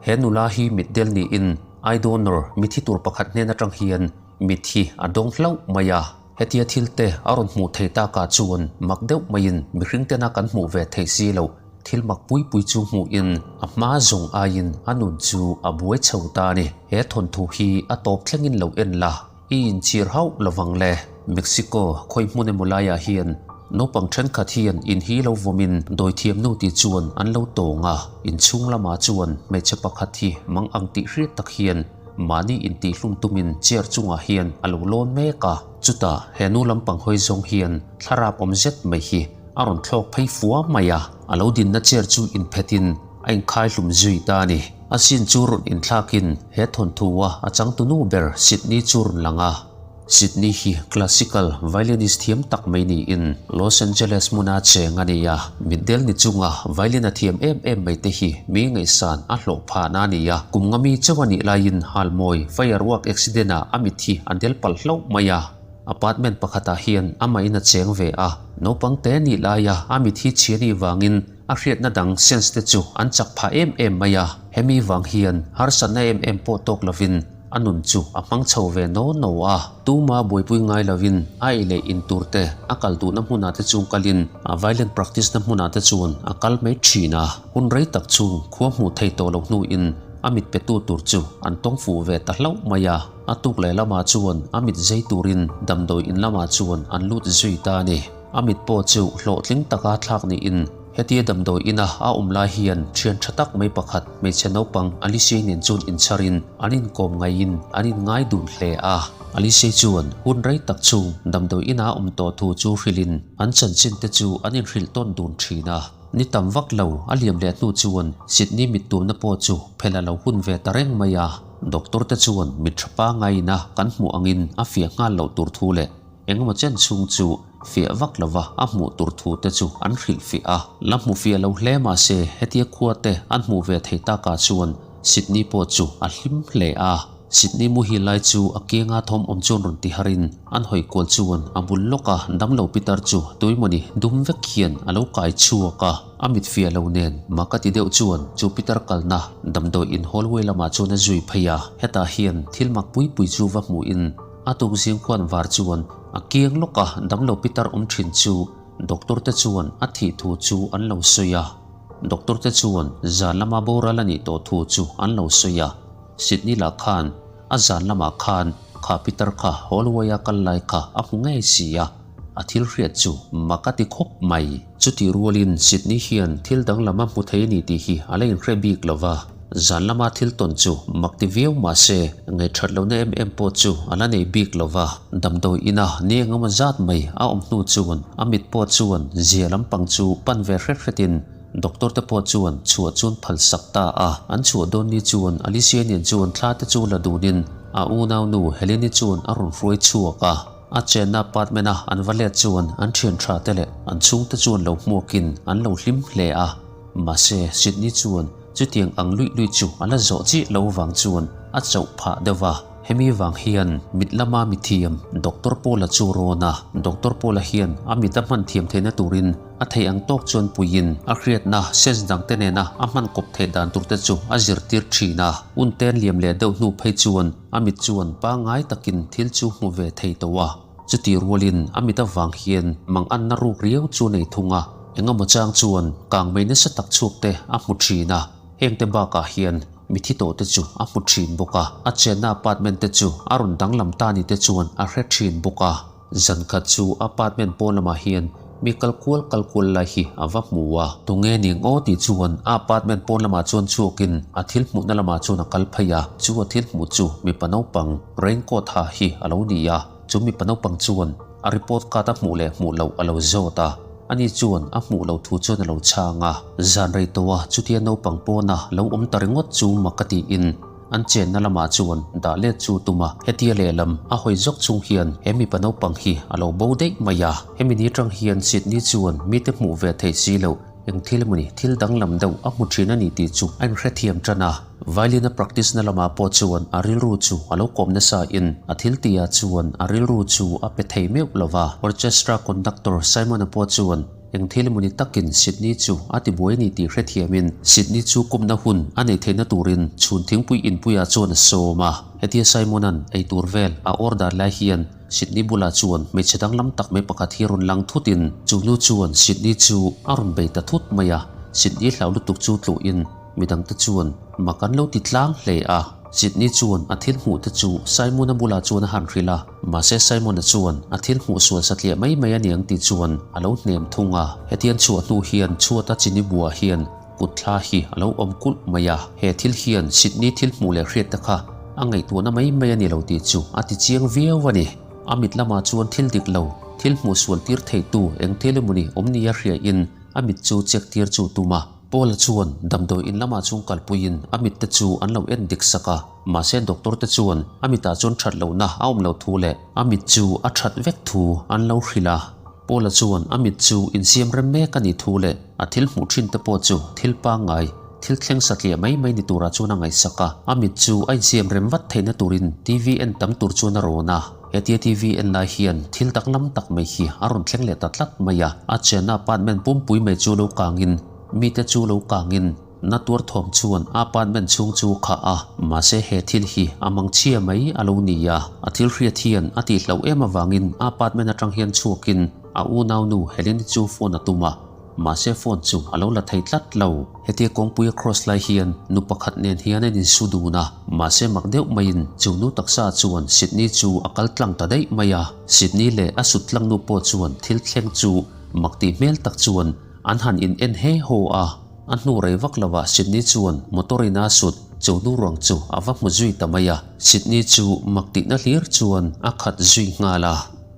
He nula hi mitdel niin eye donor mithi tur pakhat hnen atang hian mit hi a dawng hlauh mai a. Hetia thil te a rawn hmuh theih takah chuan mak deuh maiin mihring tena kan hmuh ve theih si loh thil mak pui pui chu hmuhin a hma zawng aiin a nun chu a buai chho ta a ni. He thawnthu hi a tawp thlengin lo en la, i inchhir hauh lovang le. Mexico khawi hmun emaw laiah hian naupang thenkhat hian in hi lo vawmin dawithiam nu ti chuan an lo tawng a, inchhung lamah chuan hmeichhe pakhat hi mang ang tih hriat tak hian Mahni intihhlum tumin chair chungah hian a lo lawn mek a, chutah he nu lampang hawi zawng hian thlarap awm zet mai hi a rawn thlawk phei fua mai a, a lo dinna chair chu inphetin a inkhai hlum zui ta a ni. A sin chu rawn inthlakin he thawnthu-a a changtunu ber Sydney chu rawn lang a. Sydney hi classical violinist thiam tak mai niin Los Angeles hmuna cheng a ni a, mitdel ni chunga violin a thiam em em mai te hi mi ngaihsan a hlawh phahna a ni a. Kum nga mi chauh a nih laiin halmawi firework accident ah a mit hi a del palh hlauh mai a. Apartment pakhatah hian amahin a cheng ve a, naupang te nih laia a mit hi chhia nih vangin a hriatna dang sense te chu an chak phah em em mai a. Hemi vang hian harsatna em em pawh tawk lovin A nun chu a hmang chho ve no no a, tuma buaipui ngai lovin a ei leh in tur te, a kal duhna hmunah te chu kalin a violin practice na hmunah te chuan a kal mai thin a. Hun rei tak chu khua hmuh thei tawh loh hnuin a mit petu tur chu an tawng fuh ve ta hlauh mai a. A tuk leh lamah chuan a mit zei turin damdawi in lamah chuan an lut zui ta a ni. A mit pawh chu hlawhtling taka thlak niin Hetia damdawi ina a awm lai hian thian tha tak mai pakhat hmeichhe naupang Alicia nen chuan inchharin an inkawm ngaiin an inngai dun hle a. Alicia chuan hun rei tak chung damdawi ina a awm tawh thu chu hrilhin an chanchin te chu an inhrilh tawn dun thin a. Ni tam vak lo a liam leh hnu chuan Sydney mittumna pawh chu phelh a lo hun ve ta reng mai a. Doctor te chuan mit tha pangaina kan hmuh angin a fiah nghal loh tur thu leh Engemaw chen chhung chu fiah vak lova a hmuh tur thu te chu an hrilh fiah a. La hmu fiah lo hle mahse hetia khua te an hmuh ve thei takah chuan Sydney pawh chu a hlim hle a. Sydney muhil lai chu a kianga thawm awm chuan rawn ti harin an hawi kual chuan a bul lawka damlo pitar chu tuimawni dum vek hian a lo kai chhuak a. A mit fiah lo nen mak a ti deuh chuan chu pitar kalna damdawi in hallway lamah chuan a zui phei a. Hetah hian thil mak pui pui chu va hmuhin A tukzing khuan var chuan a kiang lawk a, damlo pitar awm thin chu doctor te chuan a thih thu chu an lo sawi a. Doctor te chuan zan lama boral a nih tawh thu chu an lo sawi a. Sydney lah khan a zan lamah khan kha pitar kha hallway a kal lai kha a hmu ngei si a, a thil hriat chu mak a ti khawp mai. Chutih rualin Sydney hian thil danglam a hmu thei a ni tih hi a la inhre bik lo va. Zan lama thil tawn chu mak ti viau mah se, ngaihthat lohna em em pawh chu a la nei bik lo va. Damdawi ina ni engemaw zat mai a awm hnu chuan a mit pawh chuan zia lampang chu pan ve hret hretin doctor te pawh chuan chhuah chuan phal sak ta a. An chhuah dawn ni chuan Alicia nen chuan thla te chu la dunin a unaunu Helene-i chuan a rawn hruai chhuak a. A chenna apartment-a an va let chuan an thian tha te leh an chhungte chuan lo hmuakin an lo hlim hle a. Mahse, Sydney chuan chutiang ang luih luih chu a la zawh chiah lo vang chuan a chauh phah deuh va. Hemi vang hian mit lama mithiam Doctor Paul-a chu rawn a, Doctor Paul-a hian a mit a hman thiam theihna turin a theih ang tawk chuan puiin a hriatna sense dangte nena a hman kawp theih dan turte chu a zirtir thin a. Unten liam leh deuh hnu phei chuan A mit chuan pangngai takin thil chu hmu ve thei tawh a, chutih rualin a mit avang hian manganna ruk riau chu a nei thung a, engemaw chang chuan kang mai nasa tak chhuak te a hmu thin a, hengte bakah hian mithi tawh te chu a hmu thin bawk a, a chenna apartment te chu a rawn danglam ta ni te chuan a hre thin bawk a. Zan khat chu apartment pawn lamah hian mi kal kual kal kual lai hi a va hmu a. Tunge ning aw tih chuan a apartment pawn lamah chuan chhuakin a thil hmuhna lamah chuan a kal phei a. Chu a thil hmuh chu mipa naupang raincoat ha hi a lo ni a. Chu mipa naupang chuan a report card a hmuh leh hmuh loh a lo zawt a. Ani chuan a hmuh loh thu chuan a lo chhang a. Zan rei tawha chutia naupang pawna lo awm ta ringawt chu mak a tiin An chenna lamah chuan dah let chu tum a, hetia lehlam a hawi zawk chung hian he mipa naupang hi a lo bo daih mai a. Hemi ni atang hian Sydney chuan mite hmuh ve theih si loh eng thil emawni thil danglam deuh a hmu thin a ni tih chu a inhrethiam tan a. Violin a practice na lamah pawh chuan a rilru chu a lo kawm nasa in a thil tihah chuan a rilru chu a pe thei meuh lo va. Orchestra conductor Simon-a pawh chuan. Eng thil emawni takin Sydney chu a tibuai a ni tih hrethiamin Sydney chu kawmna hun a neih theihna turin chhun thingpui inpuiah chuan a sawm a. Hetia Simon-a'n eitur vel a order lai hian Sydney bulah chuan hmeichhe danglam tak mai pakhat hi rawn lang thutin chu nu chuan Sydney chu a rawn bei ta thut mai a. Sydney hlau lutuk chu tluhin midangte chuan mak an lo ti tlang hle a. Sydney chuan a thil hmuh te chu Simon-a bulah chuan a han hrilh a, mahse Simon-a chuan a thil hmuh sual satliah mai mai a niang tih chuan a lo hnem thung a. Hetiang chhuah hnu hian chhuata chini buah hian kut thla hi a lo awm kulh mai a, he thil hian Sydney thil hmuh leh hriat te kha a ngaihtuahna mai mai a ni lo tih chu a ti chiang viau a ni. A mit lamah chuan thil dik lo, thil hmuh sual tir theitu eng thil emawni awm nia hriain a mit chu check tir chu tum a. Paula chuan damdawi in lamah chuan kalpuiin a mit te chu an lo en dik sak a, mahse doctor te chuan a mitah chuan that lohna a awm lo thu leh a mit chu a that vek thu an lo hrilh a. Paula chuan a mit chu insiam rem mek a nih thu leh a thil hmuh thin te pawh chu thil pangngai, thil thleng satliah mai mai ni turah chuan a ngaihsak a. A mit chu a insiam rem vat theihna turin TV en tam tur chuan a rawn a. Hetia TV en lai hian thil danglam tak mai hi a rawn thleng leh ta tlat mai a. A chenna apartment pumpui mai chu lo kangin, mite chu lo kangin, na tuar thawm chuan a apartment chhung chu khah a. Mahse he thil hi a mang chhia mai a lo ni a. A thil hriat hian a tihloh em avangin a apartment atang hian chhuakin a unaunu Helene chu phone a tum a. Mahse phone chu a lo la thei tlat lo. Hetia kawngpui a cross lai hian nu pakhat nen hian an insu dun a, mahse mak deuh maiin chu nu taksa chuan Sydney chu a kal tlang ta daih mai a. Sydney leh a sut tlang nu pawh chuan thil thleng chu mak tih hmel tak chuan an han in en he haw a. A hnu rei vak lovah Sydney chuan motor in a sut chu nu ruang chu a va hmu zui ta mai a. Sydney chu mak tihna hlir chuan a khat zui nghal a.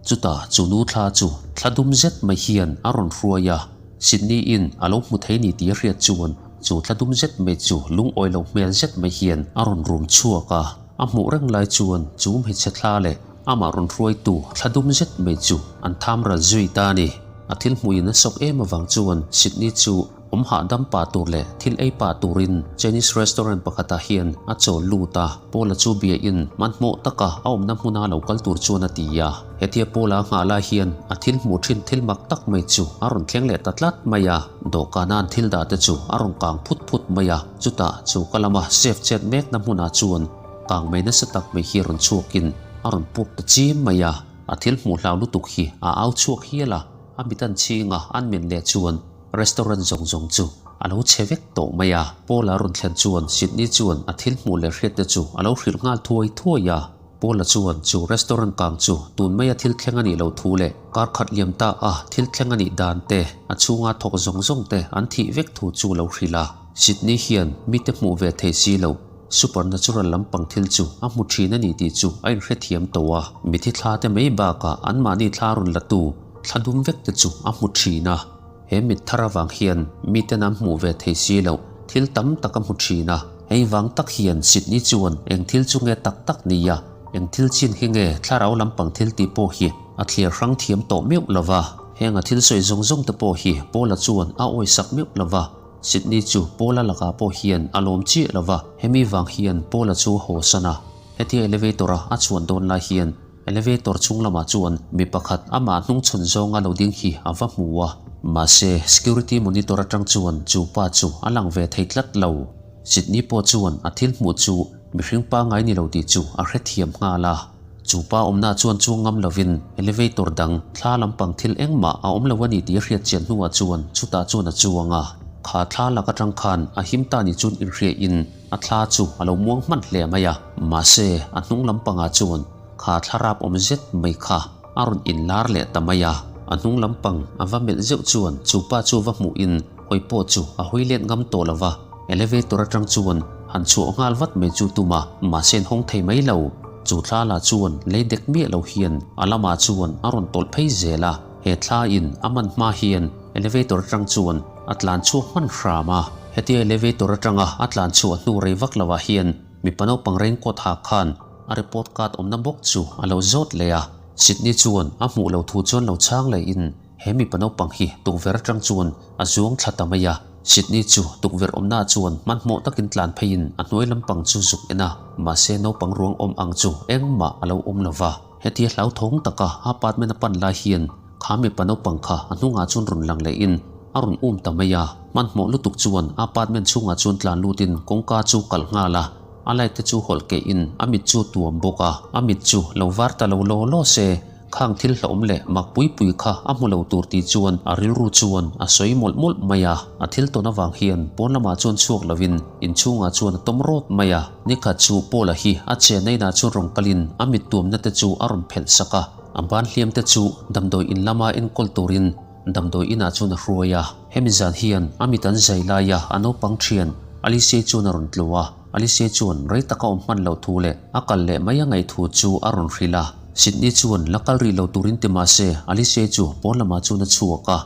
Chutah chu nu thla chu thla dum zet mai hian a rawn hruai a, Sydney in a lo hmu thei ni tih a hriat chuan chu thla dum zet mai chu lungawi lo hmel zet mai hian a rawn rum chhuak a. A hmuh reng lai chuan chu hmeichhe thla leh amah rawn hruaitu thla dum zet mai chu an tham ral zui ta a ni. A thil hmuhin a sawk em avang chuan Sydney chu Awm hahdam pah tur leh thil ei pah turin Chinese restaurant pakhatah hian a chawl lut a, Paula chu bia in hmanhmawh taka a awmna hmuna lo kal tur chuan a ti a. Hetia Paula a nghah lai hian a thil hmuh thin thil mak tak mai chu a rawn thleng leh ta tlat mai a, dawhkana an thil dah te chu a rawn kang phut phut mai a, chutah choka lama chef chet mekna hmunah chuan kang mai nasa tak mai hi rawn chhuakin a rawn puk ta chim mai a, a thil hmuh hlau lutuk hi a au chhuak hial a, a mit an chhing a, an men leh chuan Restaurant zawng zawng chu a lo chhe vek tawh mai a. Paula rawn thlen chuan Sydney chuan a thil hmuh leh hriat te chu a lo hrilh nghal thuai thuai a. Paula chuan chu restaurant kang chu tun maia thil thleng a nih loh thu leh kar khat liam ta a thil thleng a nih dan te, a chhunga thawk zawng zawng te an thih vek thu chu a lo hrilh a. Sydney hian mite hmuh ve thei si lo supernatural lampang thil chu a hmu thin a ni tih chu a inhrethiam tawh a. Mithi thla te mai bakah anmahni thla rawn la tu thla dum vek te chu a hmu thin a. He mit thar avang hian miten an hmuh ve thei si loh thil tam tak a hmu thin a. Hei vang tak hian Sydney chuan eng thil chu nge tak tak ni a, eng thil chin hi nge thlarau lampang thil tih pawh hi a thlir hrang thiam tawh meuh lo va. Heng a thil sawi zawng zawng te pawh hi Paula chuan a awisak meuh lo va. Sydney chu Paula lakah pawh hian a lawm chiah lo va. Hemi vang hian Paula chu a hawsan a. Hetia elevator a a chuan dawn lai hian Elevator chhung lamah chuan mi pakhat amah hnungchhawn zawnga lo ding hi a va hmu a, mahse security monitor atang chuan chu pa chu a lang ve thei tlat lo. Sydney pawh chuan a thil hmuh chu mihring pangngai ni lo tih chu a hrethiam nghal a. Chu pa awmna chuan chuang ngam lovin elevator dang thla lampang thil engmah a awm lo a ni tih a hriat chian hnuah chuan chutah chuan a chuang a. Kha thla lak atang khan a him ta ni chuan inhriain A thla chu a lo muang hman hle mai a, mahse a hnung lampangah chuan kha thlarap awm zet mai kha a rawn inlar leh ta mai a. A hnung lampang a va melh zeuh chuan chu pa chu va hmuhin hawi pawh chu a hawi let ngam tawh lo va, elevator atang chuan han chhuah nghal vat mai chu tum a, mahse an hawng thei mai lo. Chu thla lah chuan lei dek miah lo hian a lamah chuan a rawn tawlh phei zel a, he thla in a man hma hian elevator atang chuan A tlan chhuak hman hram a, hetia elevator atanga a tlan chhuah hnu rei vak lovah hian mipa naupang raincoat ha khan a report card awmna bawk chu a lo zawt leh a. Sydney chuan a hmuh lo thu chuan lo chhang lehin he mipa naupang hi tukverh atang chuan a zuang thla ta mai a. Sydney chu tukverh awmnaah chuan hmanhmawh takin tlan pheiin a hnuai lampang chu zuk en a, mahse naupang ruang awm ang chu engmah a lo awm lova. Hetia hlauthawng taka apartment a pan lai hian. Kha mipa naupang kha a hnungah chuan rawn lang lehin a rawn um ta mai a. Hmanhmawh lutuk chuan a apartment chhungah chuan tlan lutin kawngka chu kalh nghal a. A light te chu hawlh keihin a mit chu tuam bawk a. A mit chu lo var ta lo law law se, khang thil hlauhawm leh mak pui pui kha a hmu lo tur tih chuan a rilru chuan a sawi mawlh mawlh mai a. A thil tawn avang hian pawn lamah chuan chhuak lovin inchhungah chuan a tawm rawt mai a. Nikhat chu Paula hi a chenna inah chuan rawn kalin a mit tuamna te chu a rawn phelh sak a. A ban hliam te chu damdawi in lama enkawl turin damdawi inah chuan a hruai a. Hemi zan hian a mit an zai laia a naupang thian Alice chuan a rawn tlu a. Alice chuan rei taka awm hman loh thu leh a kal leh mai a ngaih thu chu a rawn hrilh a. Sydney chuan la kal rih lo turin ti mah se Alice chu pawn lamah chuan a chhuak a.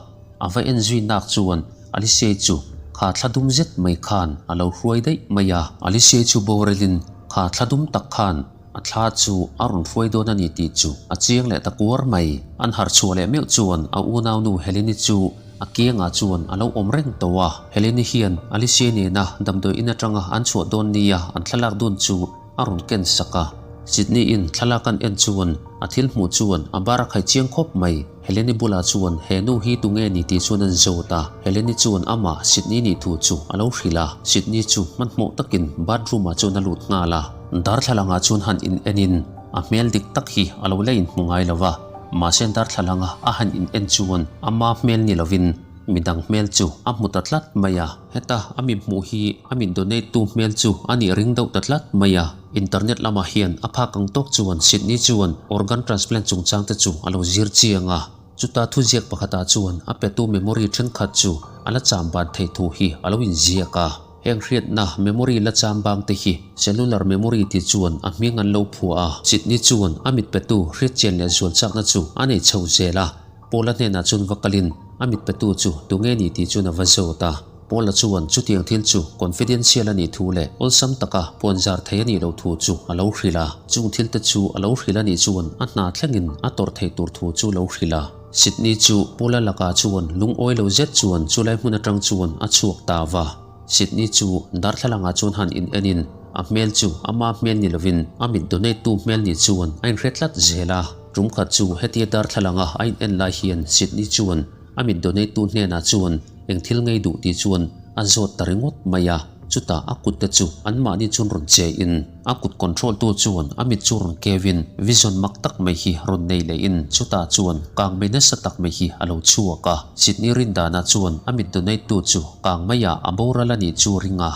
A va en zui nak chuan Alice chu kha thla dum zet mai khan a lo hruai daih mai a. Alice chu borelin kha thla dum tak khan A thla chu a rawn hruai dawn a ni tih chu a chiang leh ta kuar mai. An harh chhuah leh meuh chuan a unaunu Helene chu a kiangah chuan a lo awm reng tawh a. Helene hian Alicia nena damdawi in atanga an chhuah dawn nia an thlalak dun chu a rawn ken sak a. Sydney-in thlalak an en chuan a thil hmuh chuan a bar a khai chiang khawp mai. Helene bulah chuan he nu hi tunge ni tih chuan an zawt a, Helene chuan amah Sydney nih thu chu a lo hrilh a, Sydney chu hmanhmawh takin bathroom ah chuan a lut nghal a, darthlalang ah chuan han in en in a hmel dik tak hi a lo la inhmu ngai lo va, mahse darthlalang a a han in en chuan ama hmel ni lovin midang hmel chu a hmu ta tlat mai a, heta a mi hmuh hi a mi donate tu hmel chu a nih ring deuh ta tlat mai a. Internet lamah hian a phak ang tawk chuan Sydney chuan organ transplant chungchang te chu a lo zir chiang a. Chuta thuziak pakhatah chuan a petu memory thenkhat chu a la cham ban theih thu hi a lo inziak a. Heng hriatna memory la cham bang te hi cellular memory tih chuan a hming an lo phuah a. Sydney chuan a mit petu hriatchian leh zual chakna chu a nei chho zel a. Paula hnenah chuan va kalin a mit petu chu tunge ni tih chuan a va zawt a. Paula chuan chutiang thil chu confidential a nih thu leh awlsam taka puanzar thei a nih loh thu chu a lo hrilh a. Chung thilte chu a lo hrilh a nih chuan a hna thlengin a tawrh theih tur thu chu lo hrilh a. Sydney chu Paula lakah chuan lungawi lo zet chuan chulai hmun atang chuan a chhuak ta va. Sydney chu darthlalangah chuan han in enin a hmel chu ama hmel ni lovin a mit donate tu hmel ni chuan a inhre tlat zel a. Tum khat chu hetia darthlalanga a in en lai hian Sydney chuan a mit donate tu hnenah chuan Eng thil ngei duh tih chuan a zawt ta ringawt mai a, chutah a kut te chu anmahni chuan rawn che in, a kut control tu chuan a mit chu rawn keu in, vision mak tak mai hi rawn nei leh in, chutah chuan kang mai nasa tak mai hi a lo chhuak a, Sydney rindanah chuan a mit donate tu chu kang mai ah a boral a nih chu ring a,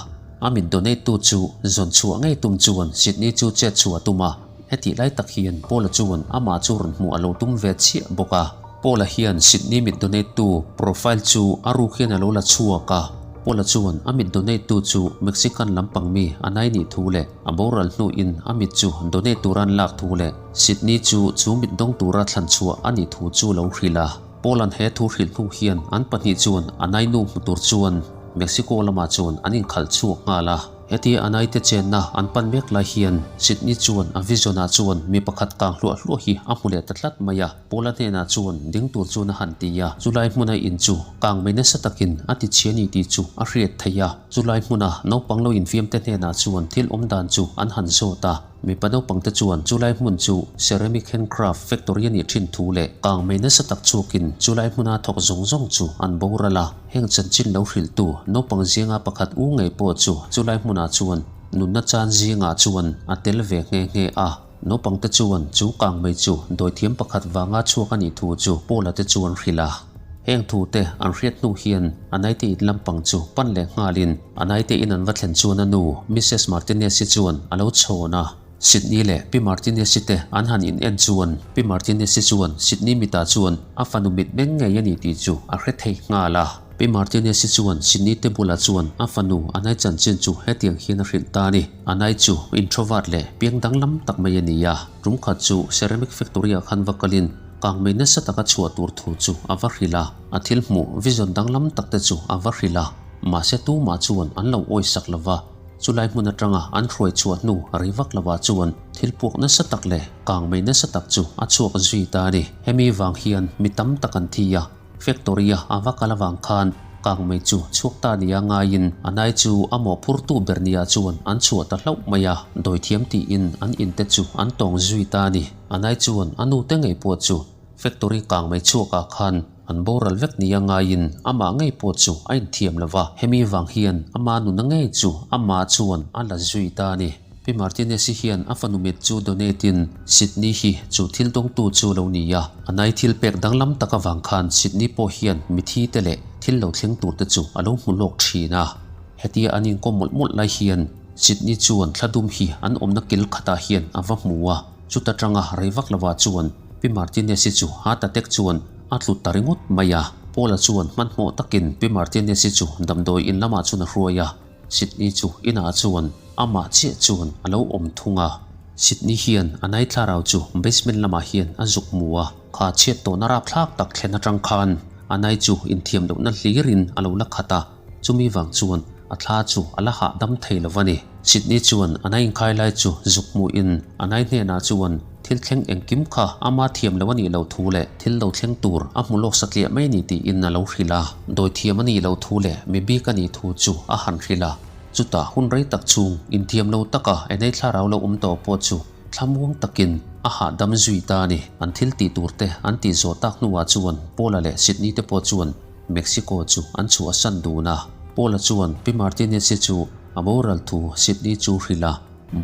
a mit donate tu chu zawn chhuah ngei tum chuan Sydney chu chet chhuah a tum a. Hetih lai tak hian Paula chuan amah chu rawn hmuh a lo tum ve chiah bawk a. Paula hian Sydney mit donate tu profile chu a ruk hian a lo la chhuak a. Paula chuan a mit donate tu chu Mexican lampang mi a nai nih thu leh a boral hnuin a mit chu donate tura an lak thu leh Sydney chu chu mit dawng tura thlan chhuah a nih thu chu lo hrilh a. Paula'n he thu hrilh hnu hian an pahnih chuan a nainu hmu tur chuan Mexico lamah chuan an inkhalh chhuak nghal a. Hetia a naite chenna an pan mek lai hian Sydney chuan a vision ah chuan mi pakhat kang hluah hluah hi a hmu leh ta tlat mai a. Paula hnenah chuan ding tur chuan a han ti a, chulai hmuna in chu kang mai nasa takin a ti chhia ni tih chu a hriat theih a. Chulai hmuna naupang lo infiam te hnenah chuan thil awm dan chu an han zawt a. Mipa naupang te chuan chulai hmun chu ceramic handcraft factory a nih thin thu leh kang mai nasa tak chhuakin chulai hmuna thawk zawng zawng chu an boral a. Heng chanchin lo hrilhtu naupang zinga pakhat u ngei pawh chu chulai hmunah chuan nunna chan zingah chuan a tel ve nghe nghe a. Naupangte chuan chu kang mai chu dawithiam pakhat vanga chhuak a nih thu chu Paula te chuan hrilh a. Heng thute an hriat hnu hian a naite in lampang chu pan leh nghalin a naite in an va thlen chuan a nu Missus Martinez-i chuan a lo chhawn a. Sydney leh Pi Martinez-i te an han in en chuan Pi Martinez-i chuan Sydney mitah chuan a fanu mit meng ngei a ni tih chu a hre thei nghal a. Pi Martinez-i chuan Sydney te bulah chuan a fanu Anai chanchin chu hetiang hian a hrilh ta a ni. Anai chu introvert leh piang danglam tak mai a ni a, tum khat chu ceramic factory-ah khan va kalin kangmei nasa taka chhuah tur thu chu a va hrilh a, a thil hmuh vision danglam tak te chu a va hrilh a, mahse tumah chuan an lo awisak lo va. Chulai hmun atanga an hruai chhuah hnu rei vak lovah chuan thil puak nasa tak leh kangmei nasa tak chu a chhuak zui ta a ni. Hemi vang hian mi tam tak an thi a, factory-a a va kal avang khan kangmei chu chhuak ta nia ngaiin a nai chu a mawhphurtu ber nia chuan an chhuah ta hlauh mai a, dawithiam tiin an inte chu an tawng zui ta a ni. A nai chuan a nute ngei pawh chu. Factory kang mai chhuakah khan an boral vek nia ngaiin amah ngei pawh chu a inthiam lo va, hemi vang hian ama nuna ngei chu amah chuan a la zui ta a ni. Pi Martinez-i hian a fanu mit chu donate-in Sydney hi chu thil dawngtu chu lo ni a, a nai thil pek danglam tak avang khan Sydney pawh hian mithi te leh thil lo thleng tur te chu a lo hmu lawk thin a. Hetia an inkawm mawlh mawlh lai hian Sydney chuan thla dum hi an awmna kil khatah hian a va hmu a, chuta tanga rei vak lovah chuan Pi Martinez-i chu heart attack chuan a tlu ta ringawt mai a. Paul-a chuan hmanhmawh takin Pi Martinez-i chu damdawi in lamah chuan a hruai a, Sydney chu inah chuan amah chiah chuan a lo awm thung a. Sydney hian a nai thlarau chu basement lamah hian a zuk hmu a, kha chhiat tawhna rapthlak tak thlen atang khan a nai chu inthiam lohna hlirin a lo la khat a, chumi vang chuan a thla chu a la hahdam thei lo a ni. Sydney chuan a nai inkhai lai chu zuk hmuhin a nai hnenah chuan thil thleng engkim kha ama thiam lo a nih loh thu leh thil lo thleng tur a hmu lawk satliah mai a ni tiin a lo hrilh a. Dawi thiam a nih loh thu leh mi bik a nih thu chu a han hrilh a. Chutah hun rei tak chhung inthiam lo taka enei thlarau lo awm tawh pawh chu thlamuang takin a hahdam zui ta a ni. An thil tih tur te an tih zawh tak hnuah chuan Paula leh Sydney te pawh chuan Mexico chu an chhuahsan dun a. Paula chuan Pi Martinez-i chu a boral thu Sydney chu hrilh a.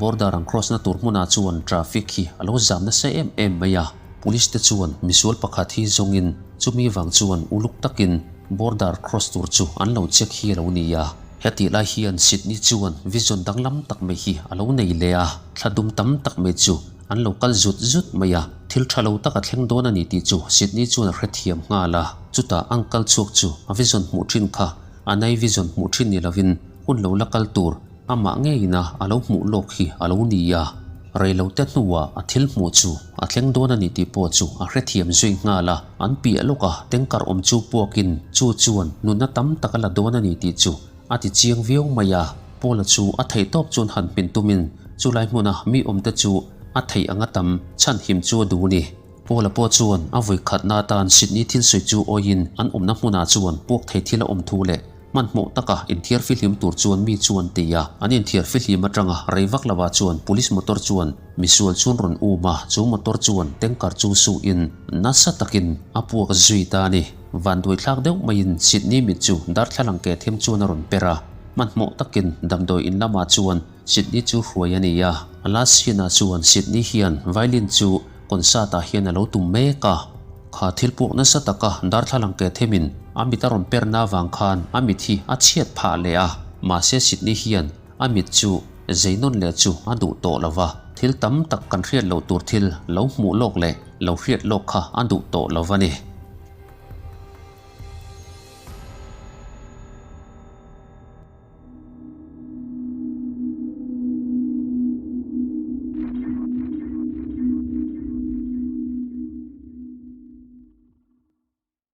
Border an cross na tur hmunah chuan traffic hi a lo zam nasa em em mai a, police te chuan misual pakhat hi zawngin chumi vang chuan uluk takin border cross tur chu an lo check hi a lo ni a. Hetih lai hian Sydney chuan vision danglam tak mai hi a lo nei leh a, thla dum tam tak mai chu an lo kal zut zut mai a, thil tha lo tak a thleng dawn a ni tih chu Sydney chuan a hrethiam nghal a, chutah an kal chhuak chu a vision hmuh thin kha a nai vision hmuh thin ni lovin hun lo la kal tur Amah ngeina a lo hmuh lawk hi a lo ni a, reilote hnuah a thil hmuh chu a thleng dawn a ni tih pawh chu a hrethiam zui nghal a, an piah lawka tanker awm chu puakin chu chuan nunna tam tak a la dawn a ni tih chu a ti chiang viau mai a. Paula chu a theih tawp chuan han hmin tumin chulai hmuna mi awmte chu a theih anga tam chhanhim chu a duh a ni. Paula pawh chuan a vui khatna atan Sydney thil sawi chu awiin an awmna hmunah chuan puak thei thil a awm thu leh Hmanhmawh taka inthiar fihlim tur chuan mi chuan ti a, an inthiar fihlim atanga rei vak lovah chuan police motor chuan misual chuan rawn um a, chu motor chuan tanker chu suhin nasa takin a puak zui ta a ni. Vanduaithlak deuh maiin Sydney mit chu darthlalang ke them chuan a rawn per a, hmanhmawh takin damdawi in lamah chuan Sydney chu hruai a ni a. A last scene ah chuan Sydney hian violin chu concert ah hian a lo tum mek a. Kha thil puak nasa taka darthlalang ke themin a mit a rawn perna avang khan a mit hi a chhiat phah leh a, mahse Sydney hian a mit chu zei nawn leh chu a duh tawh lo va, thil tam tak kan hriat loh tur thil lo hmuh lawk leh lo hriat lawk kha a duh tawh lo va ni.